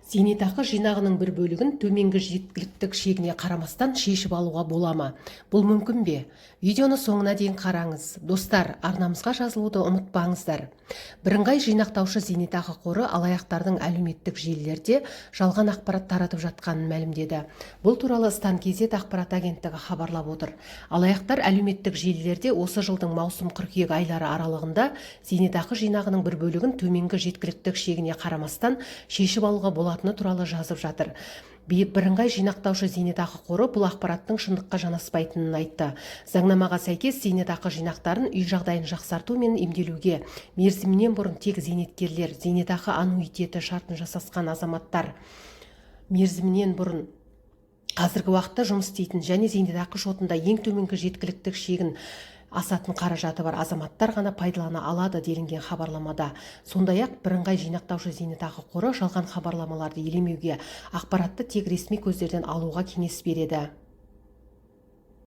Зейнетақы жинағының бір бөлігін төменгі жеткіліктік шегіне қарамастан шешіп алуға бола ма? Бұл мүмкін бе? Видеоны соңына дейін қараңыз. Достар, арнамызға жазылуды ұмытпаңыздар. Бірыңғай жинақтаушы зейнетақы қоры алаяқтардың әлеуметтік желілерде жалған ақпарат таратып жатқанын мәлімдеді. Бұл туралы Стан KZ ақпарат агенттігі хабарлап отыр. Алаяқтар әлеуметтік желілерде осы жылдың маусым-қыркүйек айлары аралығында зейнетақы жинағының бір бөлігін төменгі жеткіліктік шегіне қарамастан шешіп алуға болатыны туралы жазып жатыр. Бірыңғай жинақтаушы зейнетақы қоры бұл ақпараттың шындыққа жанаспайтынын айтты. Заңнамаға сәйкес, зейнетақы жинақтарын үй жағдайын жақсарту мен емделуге мерзімінен бұрын тек зейнеткерлер, зейнетақы аннуитеті шартын жасасқан азаматтар, мерзімінен бұрын қазіргі уақытта жұмыс істейтін және зейнетақы шотында ең төменгі жеткіліктік шегін асатын қаражаты бар азаматтар ғана пайдалана алады, делінген хабарламада. Сондай-ақ Бірыңғай жинақтаушы зейнетақы қоры жалған хабарламаларды елемеуге, ақпаратты тек ресми көздерден алуға кеңес береді.